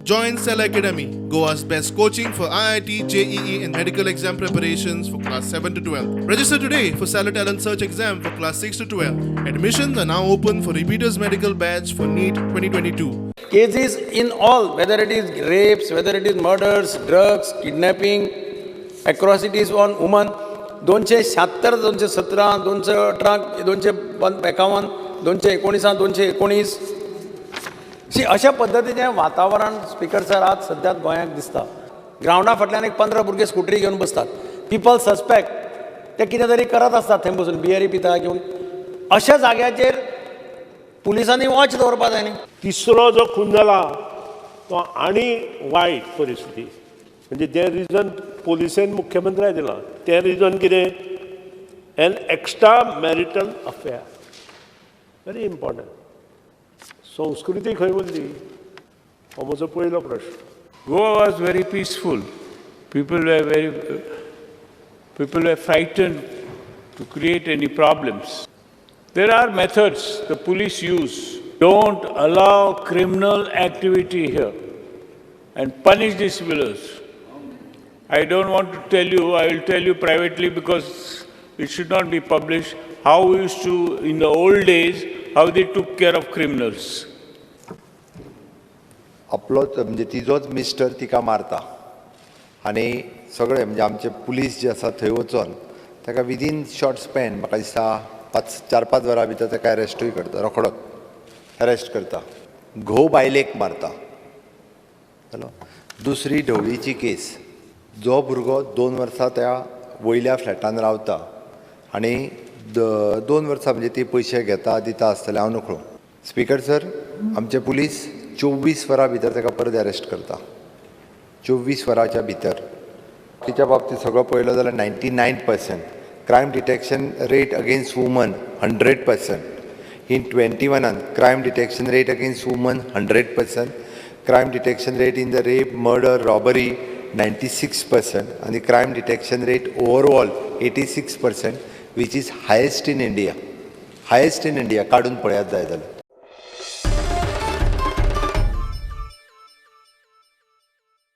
Join Cell Academy, Goa's best coaching for IIT, JEE, and medical exam preparations for class 7 to 12. Register today for Stellar Talent Search exam for class 6 to 12. Admissions are now open for repeaters medical batch for NEET 2022. Cases in all, whether it is rapes, whether it is murders, drugs, kidnapping, atrocities on women, 276, 217, 218, 251, 219, 219. शी अशा पद्दतीचें वातावरण, speaker sir, आज सद्याक गोंयांत दिसता. ग्रावंडा फाटल्यान एक 15 भुरगे स्कुटरी घेवन बसतात. पिपल सस्पेक्ट ते कितें तरी करत आसतात थंय बसून, बियरी पिता किंवा अशा जाग्याचेर पुलिसांनी वॉच दवरपा जाय न्ही. तिसरो जो खून जाला तो आनी वायट परिस्थिती. म्हणजे जें रिजन पोलिसेन मुख्यमंत्र्याक दिलां तें रिजन कितें? An extra marital affair. Very important. संस्कृती खंय उरली हो म्हजो पयलो प्रश्न. Goa was very peaceful. People were frightened to create any problems. There are methods the police use. Don't allow criminal activity here and punish these fellows. I don't want to tell you, I will tell you privately because it should not be published, how we used to, in the old days, how they took care of criminals. आपलोच म्हणजे तिजोच mister तिका मारता आनी सगळे म्हणजे आमचे police जे आसा थंय वचोन ताका विदीन शॉर्ट स्पॅन, म्हाका दिसता पांच, 4-5 वरां भितर ताका अरेस्टूय करता, रोखडोच अरेस्ट करता. घोव बायलेक मारता जालो. दुसरी ढवळीची केस. जो भुरगो 2 वर्सां त्या वयल्या फ्लॅटान रावता आनी 2 वर्सां म्हणजे ती पयशे घेता दिता आसतले, हांव नकळो. स्पिकर सर, आमचे पुलीस 24 वरां भितर ताका परत अरेस्ट करता, 24 वरांच्या भितर. तिच्या बाबतीत सगळो पळयलो जाल्यार 99% crime detection rate against women 100% in 21नान, crime detection rate against women 100%, crime detection rate in the rape, murder, robbery 96% आनी crime detection rate overall 86%, which is highest in India, highest in India. काडून पळयात जाय जाल्यार.